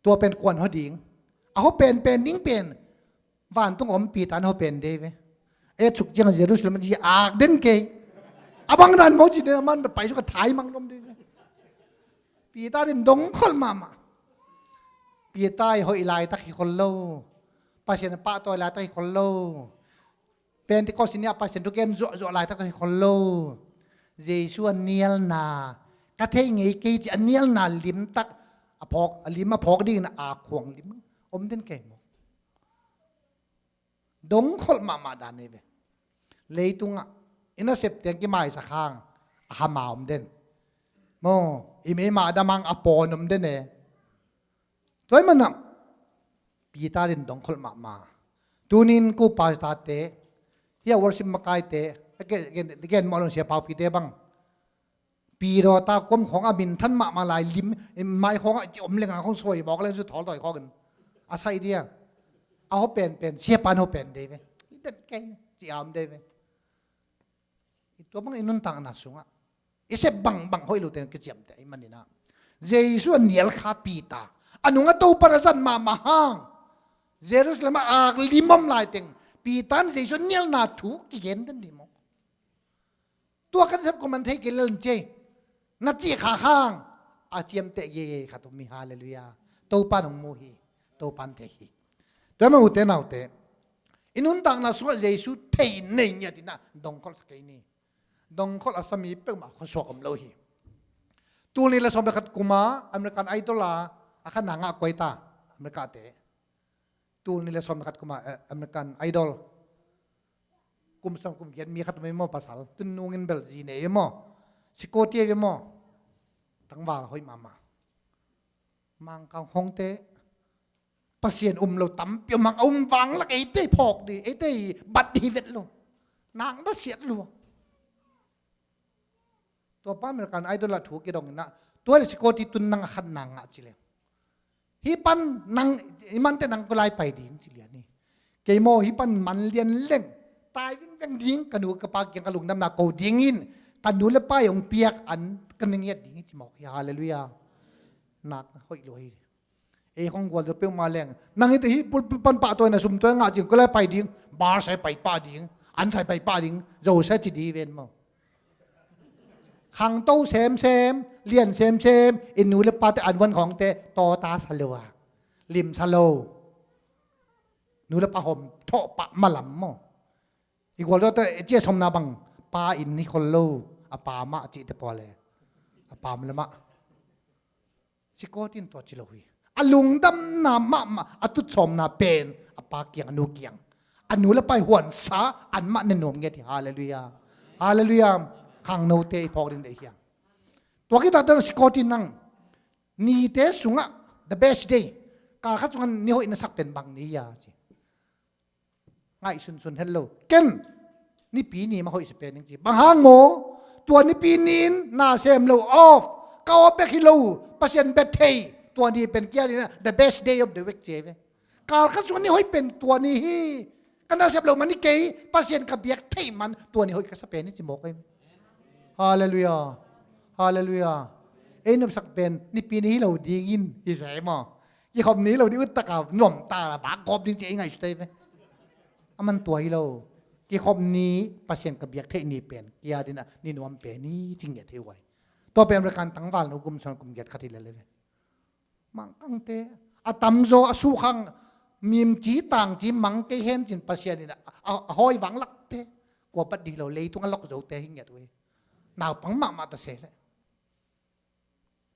Tua pen kuan hua ding. A hua pen pen ding pen. Vantung om Peter na hua pen dei ve. E suk ciang Jerusalem ci ak den kei. A bang dan maw ci den a man pai suk a thai mang lom dei ve. Peter din dong khol mahmah. Peter i hoih laitak hi khol lo. Pasian a pahtawi laitak hi khol lo. Pentecost ni a Pasian thu gen zuahzuah laitak hi khol lo. Jesu a nialna ka thei ngei kei ci a nialna limtak a phawk, a lim a phawk dingin a khuang lim om den kei maw? Dong kholh mahmah dan nei ve. Leitungah i nasep teng kimaisak hang a hama om den. Maw, i meima a dam hang a pawn om den e. Tua i manah Peter in dong kholh mahmah. Tunin ku pastor te, hia worship makai te, gen, gen, gen mawh lon sia pau pi te bang. Pi daw ta kuam khawng a min than mahmah lai lim, mai khawng a ci om leng a khawng suai mawk leng su thawl tawi khawng in. A sai dia. A hua pen pen, sia pan hua pen dei ve. I den kei, ci a om dei ve. I tua bang i nuntakna sungah. I sep bangbang hoih lo ten kiciamteh i maninah. Jesu a nial kha Peter. A nungah Topan a zat mahmah hang. Jerusalem a ak lim om lai teng. Peter in Jesu a nialna thu kigen den dih maw? Tua kan sep ko man thei kei lel cia. Na cih kha khang. A ciamteh gege khat um hi, halleluiah. Topan hong mu hi. Topan thei hi. Tua man ute naute. I nuntakna sungah Jesu thei nei ngiat inah dongkholh sa kei ni. Dongkholh a sami peuhmah khuasuak om lo hi. Tul ni le sawm le khat kuma American Idol a a khan na ngah kuai ta. America te. Tul ni le sawm le khat kuma, eh, American Idol. Kum sawm kum giat mi khat mai maw pasal. Tun nungin bel zi nei maw. Sikoti ve maw. Tangval hoih mahmah. Mangkang hongte. Pasian um lo tampi om hang a um vanglak eite phawk dih, eite bat dih vet lo. Nak na siat lo. Tua pa American Idol ah thu kidong inah. Tua le sikoti tun nang a khat nang ngah ci le. Hi pan nang, i mante nang ko lai pai ding ci lian hi. Kei maw hi pan man lian leng. Tai ving veng ding ka nu ka pa kiang ka lungdamna ko dingin. Ka nu le pa i hong piak an ka na ngiat ding hi ci mawk hi, halleluiah. Nak hoih lo hi. Ei khong gual zo peuhmah leng. Nang hite hi pulpit pan pahtawi na sumtawi ngah cing ko lai pai ding. Bar sai pai pah ding. An sai pai pah ding. Zo sai ci di ven maw. Khangto semsem, lian semsem, i nu le pate an vuan khawngte tawta sa lo a. Lim sa lo. Nu le pa hom thawh pah malam maw. I gual zawte cia sawmna bang pa in hi khol lo. A pa mah cihte pawle. A pa lamah. Sikawtin tua ci lo hi. A lungdamna mahmah a tutsawmna pen a pa kiang a nu kiang. A nu le pa i huansa anmah na nuam nget hi. Halleluiah. Halleluiah. Khangnote i phawk ding deih hiam? Tua kitakte na sikawtin nang nite sungah the best day. Kal khat sungah ni hoih na sak pen bang ni hia ci. Ngaihsunsun het lo. Ken nipi ni mah hoih sa pen ning ci. Bang hang maw? Tua nipi ni in na sem lo off. Ka off bek hi lo. Pasian bet thei. Tua ni pen kia ni na the best day of the week ci ve. Kal khat sung ni hoih pen tua ni hi. Ka na sem lo man ni kei. Pasian ka biak thei man tua ni hoih ka sa pen ni ci mawk ei. Halleluiah. Halleluiah. Ei nopsak pen nipi ni hi lo dingin hi sa ei maw? Kikhop ni lo ding uttaka nuamta la bak gawp ding ci ei ngaihsut ei ve. A man tua hi lo. Kikhop ni Pasian ka biak theih ni pen kia dina ni nuam pen ni ci ngiat hi uai. Tua pen American tangval nu kum sawm kum giat khat hi lel ei ve. Mangkangte a tamzaw a sukhang mimci tangci mang kei hen cin Pasian in a, a, a hawi vanglakte kua pat dih lo leitung a lok zote hi ngiat uh hi. Naupang mahmah ta se leh.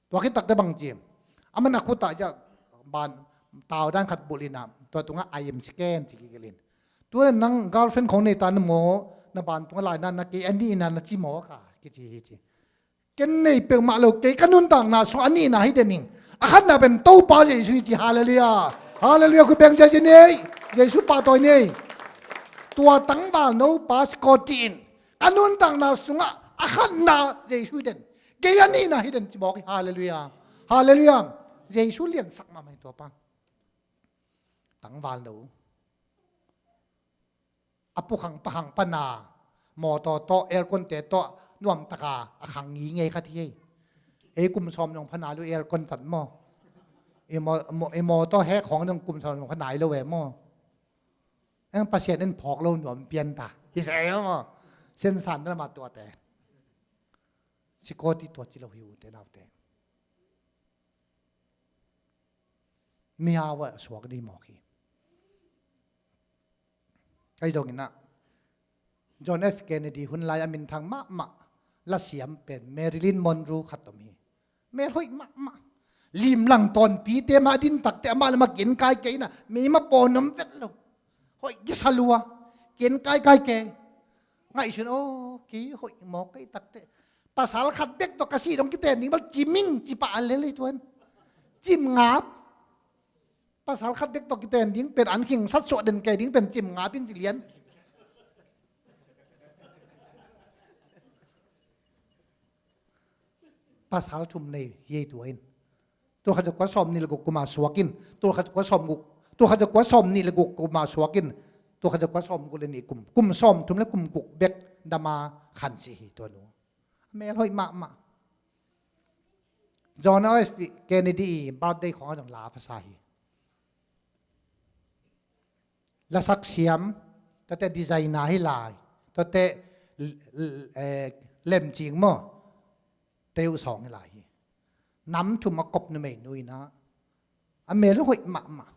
Tua khit takte bang ci. A man a khutah ja ban tau dan khat bulh inah tua tungah I M scan ci kigelin. Tua nang girlfriend khong nei ta na maw na ban tungah lai na na kei a nih inah na ci maw ka kici hi ci. Ken nei peuhmah lo kei ka nuntakna sung a nihna hi dening. A khatna pen Topa Jesu hi ci, halleluiah. Halleluiah, khut beng Jesu nei. Jesu pahtawi nei. Tua tangval no pa sikawtin. Ka nuntakna sungah a khatna Jesu hi den. Kei a nihna hi den ci mawk hi. Halleluiah. Halleluiah. Jesu liansak mahmah hi tua pa. Tangval no. A pu khang pa khang pana mawtaw tawh aircon te tawh nuamtaka a khang ngingei khat hi. Ei kum sawm nong phana lu aircon tat maw? I maw, maw, i mawtaw hek khawng nong kum sawm nong phana i lo e maw? Eng Pasian in phawk lo nuam pian ta hi sa e maw? Sensan na ma tuate. Sikawti tua ci lo hi ute naute. Miau a suak dih mawk hi. Ahi zonginah John F Kennedy hun lai a minthang mahmah lasiam pen Marilyn Monroe khat om hi. Mel hoih mahmah. Limlang tawnpite mah din takte amah le mah kinkai kei inah meima pawnom vet lo. Hoih kisa lua. Kinkai kai kei. Ngaihsun aw ki hoih mawk kei takte. Pasal khat bek tawh ka sih dong kiten ding bal ciming cipah a lel hi tuan. Cim ngap. Pasal khat bek tawh kiten ding pen an khingsat suah den kei ding pen cim ngap in ci lian. Pasal thum nei hi ei tua in. Tul khat za kua sawm nih le guk kuma suak in. Tul khat za kua sawm guk. Tul khat za kua sawm nih le guk kuma suak in. Tul khat za kua sawm guk le nih kum. Kum sawm thum le kum guk bek dama khan si hi tua nu. A mel hoih mahmah. John F Kennedy i birthday khawng a dong la a fasa hi. Lasak siam, tuate designer hi lai, tuate l-, l-, eh, lemcing maw, teu sawng hi lai hi. Nam thum a kop numei nu inah, a mel hoih mahmah.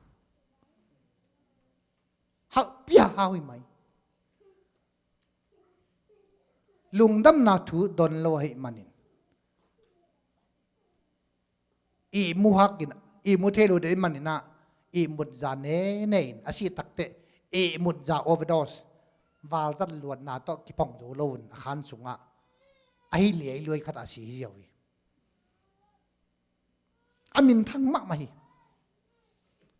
Hauh pia hau hi mai. Lungdamna thu don lo ahih manin. Ihmu hakin, ihmu thei lo dei maninah, ihmut za nene in, a sih takteh, ihmut za overdose, valzat luatna tawh kipong zo lo in, a khan sungah, ahi liailuai khat a si hi ziau hi. A minthang mahmah hi.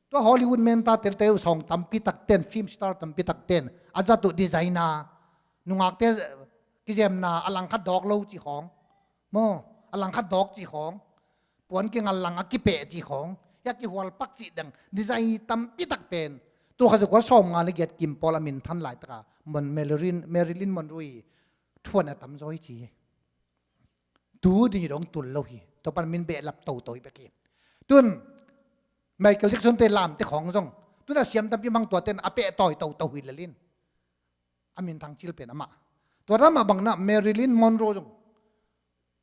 Tua Hollywood menta telte uh sawng tampi takten, film star tampi takten, a zat uh designer, nungakte kizemna, a langkhat dawk lo cih khawng. Maw, a langkhat dawk cih khawng, puan kingal lang a kipeh cih khawng, hia kihualpak cih dang, design tampi takten, tul khat za kua sawm nga le giat kim pawl a minthan laitaka, Mon-, Marilyn, Marilyn Monroe i thuan a tamzaw hi ci hi. Tu ding hi dong tul lo hi, tua pan min behlap toto hi bek hi. Tun, Michael Jackson te lamte khawng zong, tun a siam tampi mang tuaten a peh tawi toto hi lelin. A minthang cil pen amah. Tua dan mah bangna Marilyn Monroe zong.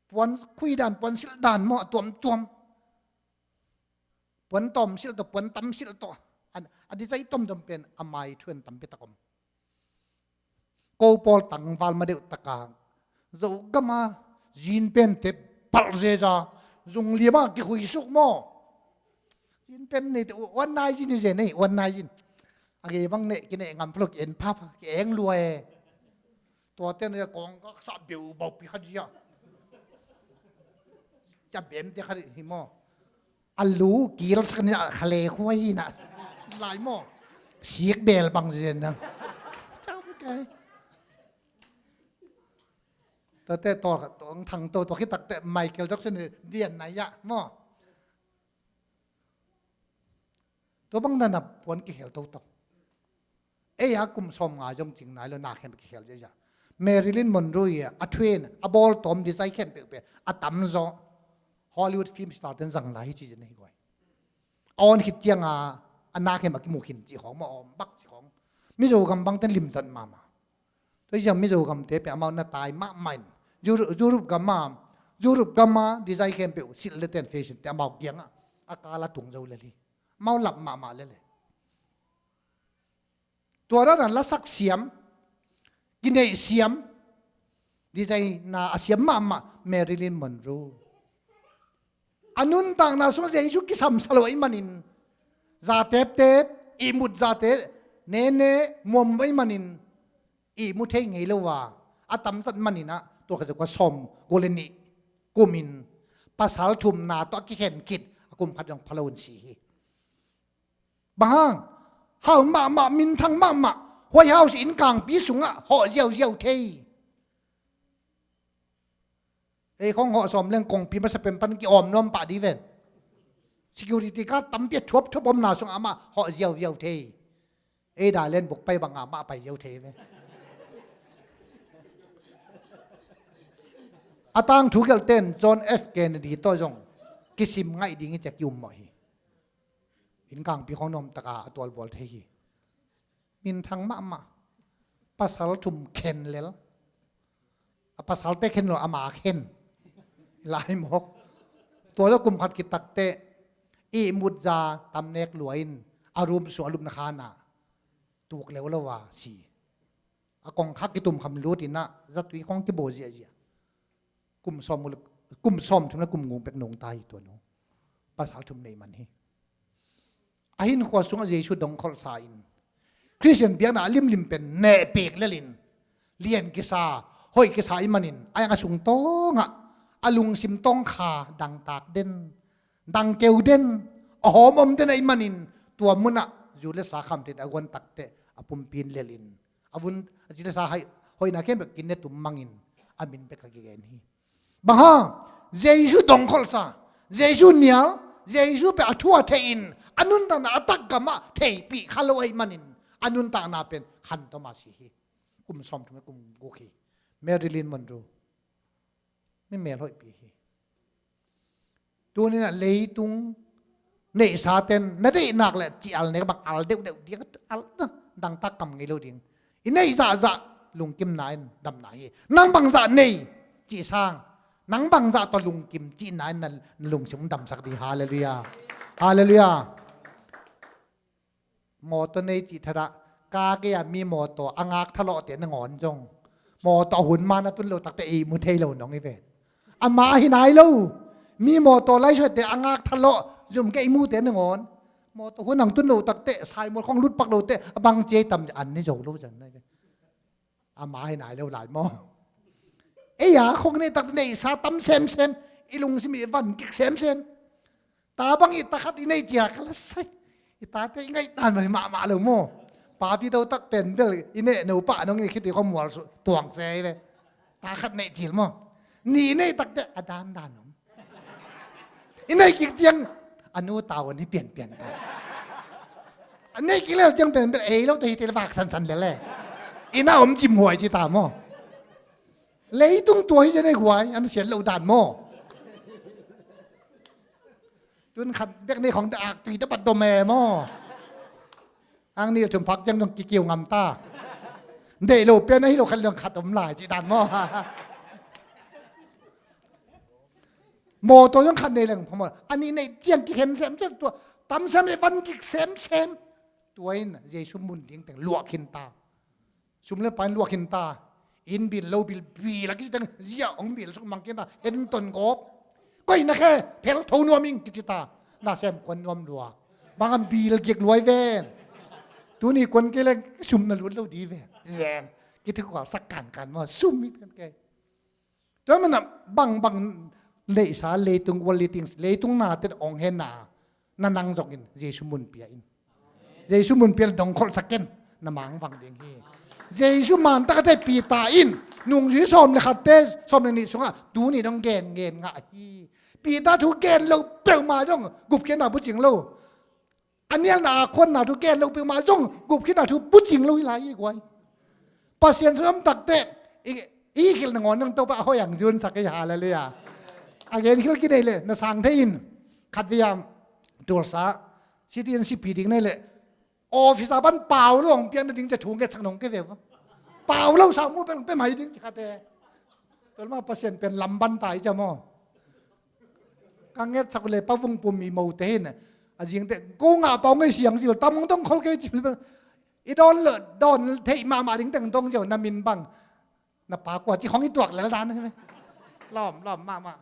Puan khui dan, puan silh dan maw a tuamtuam. Puan tawm silh tawh, puan tam silh tawh. A, a design tomtom pen a mai thuan tampi tak om. Ko pawl tangval ma deuh taka. Zogama zin pen te palh zeza. Zung liama kikhui suk maw. Zin pen nei te uan nai zin hi zen ei, uan nai zin. A gei bang neh, kineh ngam phalok en phapha, ki eng lua e. Tua ten a kawng ka sa beu bau pi kha zia. Cia bem te kha hi maw. A lu kil sak ni a khale khuai hi na. Lai maw. Sik bel bang zen na. Chau kai. Tua te tua, tua thang tua, tua khit tak te Michael Jackson dian na ya maw. Tua bang dana puan kihel toto. Ei a kum sawm nga zong cing nai lo na khem kihel zia. Marilyn Monroe a, a thuan, a bawl tawm design khempeuh pen, a tamzaw Hollywood film star ten zang lai hi ci zin hi guai. A awn khit cianga, a na khem a kimu khin ci khawng, ma awm bak ci khawng. Mizo gam bang ten limzat mama. Tua hi ciang Mizo gamte peh amau na tai mahmah in. Europe, Europe gama, Europe gama design khempeuh silh le ten fashion te amau kiangah a kala tung zo lel hi. Amau lap mahmah lel hi. Tua dana lasak siam, kineih siam, design na a siam mahmah Marilyn Monroe. A nuntakna sungah Jesu kisamsa lo ahih manin, za teptep, ihmut zate, nene, muam ahih manin, ihmu thei ngei lo a, a tamzat maninah, tul khat za kua sawm guk le nih kumin, pasal thumna tawh a kikhen khit, a kum khat zong pha lo un si hi. Bang hang, hau mahmah, minthang mahmah, White House in kangpi sungah hawh ziauziau thei. Ei khong hawh sawm leng kongpi masa pen pan ki-awm nuam pah dih ven. Security guard tampi a thuapthuap omna sung amah hawh ziauziau thei. Ei dai len bukpai banga mah pai ziau thei ve. A tangthu gelhten John F Kennedy tawh zong kisim ngaih ding hi ci-a ki-um mawh hi. Innkangpi khong nuamtaka a tualbual thei hi. Minthang mahmah. Pasal thum khen lel. A pasalte khen lo, ama khen. Lai mawk. Tua zawh kum khat kitakte ihmut za tamnek lua in a rum sung a lupna khanah tuk leu lo a si. A kongkhak kitum kham lut inah zatui khong kibaw ziahziah. Kum sawm, kum sawm thum le kum ngum pek nungta hi tua nu. Pasal thum nei man hi. A hinkhua sungah Jesu dongkholhsa in Khristian biakna a limlim pen nehpek lelin lian kisa, hoih kisa i manin a eng a sungtawngah a lungsim tawngkha dangtak den, dangkeu den, a hawmom den a i manin tua munah zu le sa khamte a guan takteh a pumpi in lelin a vun a ci le sa hoihna khempeuh kinetum mangin a min bek a kigen hi. Bang hang? Jesu dongkholhsa, Jesu nial, Jesu pia a thu a theihin a nuntakna a takgamah theipih kha lo ahih manin a nuntakna pen khantom a si hi. Kum sawmthum le kum guk hi. Marilyn Monroe. Mi mel hoihpi hi. Tuninah leitung neihsa ten na deihnak le ci-al nek bang al deuhdeuh ding, al dangtak kam ngei lo ding. I neih zahzah lungkimna in damna hi. Nang bangzah nei cih sang nang bangzah tawh lungkim cihna in na lungsim damsak ding. Halleluiah. Halleluiah. Mawtaw nei cih thadah ka kei a mi mawtaw a ngak thalawhte nangawn zong mawtaw a hun man a tun lo takte ei mu thei lo nong i ve. Amah ahi nai lo. Mi mawtaw laisuaite a ngak thalawh zum kei mute nangawn mawtaw hun ang tun lo takte saimul khong lutpak lote a bang ciei tam an ni zo lo zan na i ve. Amah hi nai lo lai maw? Ei a khong nei tak neihsa tam semsem. I lungsim i van kik semsem. Ta bang i ta khat i nei cia ka la sai. I tate i ngaih dan mah mahmah lo maw? Papi do tak pen bel i neh no pah nong i khit i khong mual tuang se i ve. Ta khat nei cil maw? Ni nei takte a dan dan om. I nei kik ciang a nu tau an hi pianpian ta. A nei kik lel ciang pianpian ei lo te hi te le vak sansan lel e. I na om cim huai ci ta maw? Leitung tua hi cian ei huai an sian lo dan maw? Tun khat bek nei khong te ak tui te bat dom e maw? Ang nil thum phak ciang zong kikiu ngam ta. Deih lo pian ahi lo khat liang khat om lai cih dan maw? Mawtaw zong khat nei leng phamawh a nih neih ciang kikhen semsem tua. Tam sem le van kik semsem. Tua in Jesu mun ding teng luah khin ta. Sum le pain luah khin ta. Inn bil lo bil bil a kici teng zia hong bil suk mang khin ta. En ton gawp. Koih na khe phel tho nuam ing kici ta. Na sem kuan nuam lua. Bang an bil giak luai ven. Tuni kuan kei leng sum na lut lo di ven. Zeng. Kithukhual sak kankan maw sum it kan kei. Tua manah bangbang neihsa leitung worldly things leitung nate ong hena na nang zongin Jesu mun pia in. Jesu mun pia dongkholhsak ken na mangvang ding hi. Jesu mantak a te Peter in nungzui sawm le khatte sawm le nih sungah tuni dong gen ngen ngah hi. Peter thu gen lo peuhmah dong gupkhiatna bucing lo. A nialna a khuanna thu gen lo peuhmah zong gupkhiatna thu bucing lo hi lai hi guai. Pasian sung om takte i khilh nangawn nang Topa a hoih ang zunsak hi. Halleluiah. A gen khil kinei le na sang thei in khat vei a tulsa citizenship pi ding nei le office a pan pau lo hong piak na ding cia thu ngetsak nong kei ve va. Pau lo sa mu peng pe mai ding ci khate. Tua lama Pasian pen lamban tai cia maw? Ka ngetsak le pa vung pum i mote hin a zingte ko ngah pau ngei siang zil tam hong dong khol kei cil. I dawn lo dawn theih mahmah ding teng dong ziau na min bang na pa kua ci khong i tuak lel dan hi. Lawm lawm mahmah.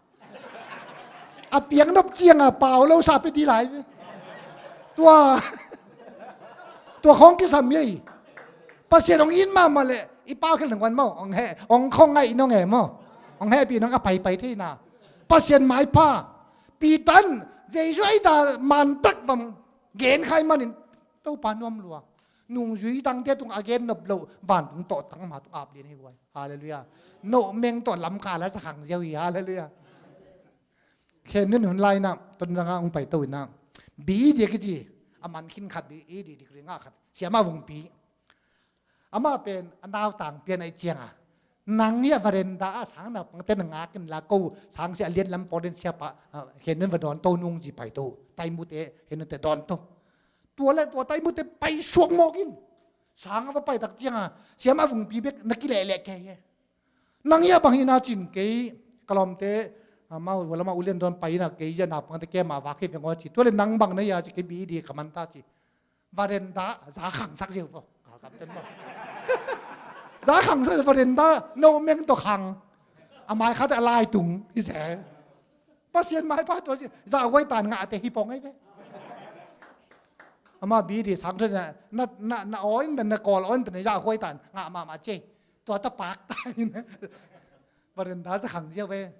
A piang nop cianga pau lo sa pe di lai. Tua tua khong kisam ei. Pasian hong in mahmah le i pau khel nang wan maw hong he hong khong ngai i nong e maw? Hong hehpih nong a paipai theina Pasian maipha. Peter in Jesu ei ta mantak vam gen khai manin Topa nuam lua. Nungzui tangte tung a gen nop loh vantung tawh tang amah tung ap lian hi guai. Halleluiah. Nohmeng tawh lamkal a za khang ziau hi. Halleluiah. Khen nun hun lai inah Tonzang ah hong paito inah B.Ed kiti a man khin khat, B.Ed degree ngah khat, Siama Vungpi. Amah pen a nautang pian ahih cianga, nang hi a veranda ah sang naupangte na ngak inla, ko sangsia a lian lam pawl in siapa, ah, khen nun va dawnto nung ci paito. Taimute khen nunte dawnto. Tua le tua taimute pai suak mawk in. Sang a va pai tak cianga Siama Vungpi bek na kilehleh kei hi. Nang hi a bang hi na cin kei, ka lawmte, ah, mau, lamah ulian dawn pai ina kei hi a naupangte kei mah vak hi veng aw ci. Tua le nang bang na hi a ci kei, B.Ed ka man ta ci. Veranda za khangsak ziau vo. Galkapten maw? Za khangsak ziau veranda, nohmeng tawh khang. A mai khat a lai tung hi se. Pasian maipha tua ci, za huai tan ngahte hi pong ahi ve. Ama B.Ed sang thun na, na, na, na aw in pen, na kawl aw in pen, za huai tan ngah mahmah ci. Tua ta pak ta in. Veranda za khang ziau ve.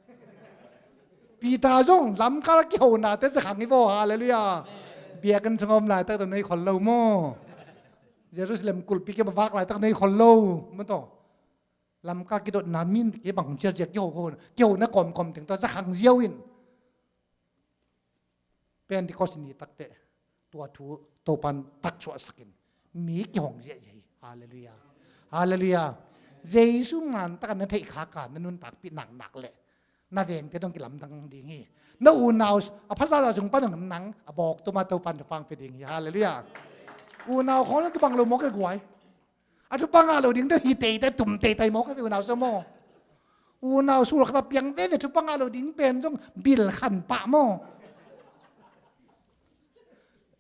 Peter zong lamkal kihonate za khang hi vo. Halleluiah. Biakinn sung a om laitak tawh nei khol lo maw? Jerusalem kulhpi kiang a vak laitak nei khol lo maw tawh? Lamkal kidotna min kibang ciacia kiho, kihona kawmkawm teng tawh za khang ziau in. Pentecost ni takteh tua thu Topan taksuahsak in mi kihong ziahziah hi. Halleluiah. Halleluiah. Jesu man taka na theih khak a na nuntakpih naknak leh na vengte dong kilamdang ding hi. Na unau a phazazah sung pan dong nang a bawk tuma Topan thupha pia ding hi. Halleluiah. Unau khawng na kibang lo mawk e guai. A thupha ngah lo dingte hi teitei, tum teitei mawk hi ve unau sung maw? Unau sulkhat a piang veve thupha ngah lo ding pen zong bil khan pah maw?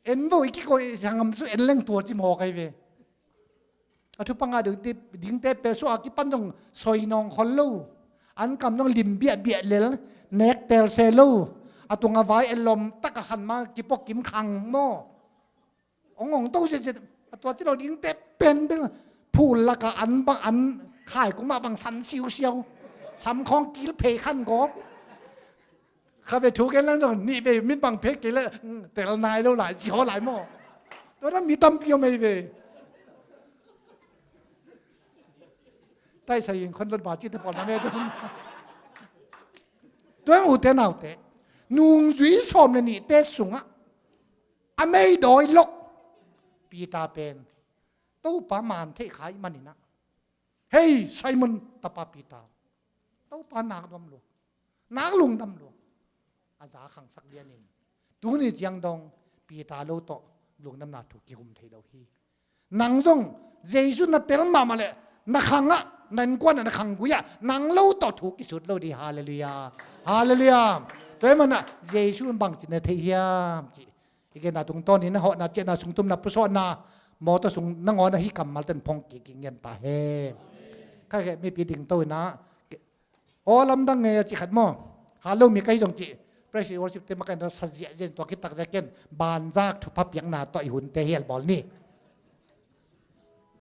En vo i kiko i siangam su en leng tua ci mawk ahi ve. A thupha ngah dingte, dingte pen suah a kipan zong soi nawng khol lo. An kam zong lim biahbiah lel, nek tel se lo. A tunga vai en lawm taka khan ma kipok kim khang maw? Ong ong to zia zia, a tua ci lo dingte pen bel phul laka an bang an khai kung mah bang san siusiau. Sam khawng kil phei khan gawp. Kha ve thu gen lang zong nih ve mit bang phei kei le, mm, tel nai lo lai, ci haw lai maw? Tua dan mi tampi om ei ve. Taisai in khon lot ba ci te pawl na me dum. Tua ute naute. Nungzui sawm le nihte sungah a meidawi lok Peter pen Topa man theih kha ih maninah, "Hei, Simon tapa Peter, Topa nak dam lua, nak lungdam lua," a za khangsak lianin tuni ciang dong Peter lo tawh lungdamna thu kihum thei lo hi. Nang zong Jesu na tel mahmah leh na khangah, na innkuanah, na khanggui-ah nang lo tawh thu kisut lo dih. Halleluiah. Halleluiah. Tua ih manah Jesu in bangci na theih hiam cih i genna tungtawnin a hawhna, ciahna, sungtumna, pusuahna, mawtaw sung nangawn ahi kammal ten phong kik i ngen ta hen. Kha khe mipi dingto inah, aw lamdang ngei a ci khat maw? Halo mi ka hi zong ci. Praise and worship te makaina sa ziahziah in tua khit tak le ken banzak thupha piakna tawh i hunte hial bawl ni.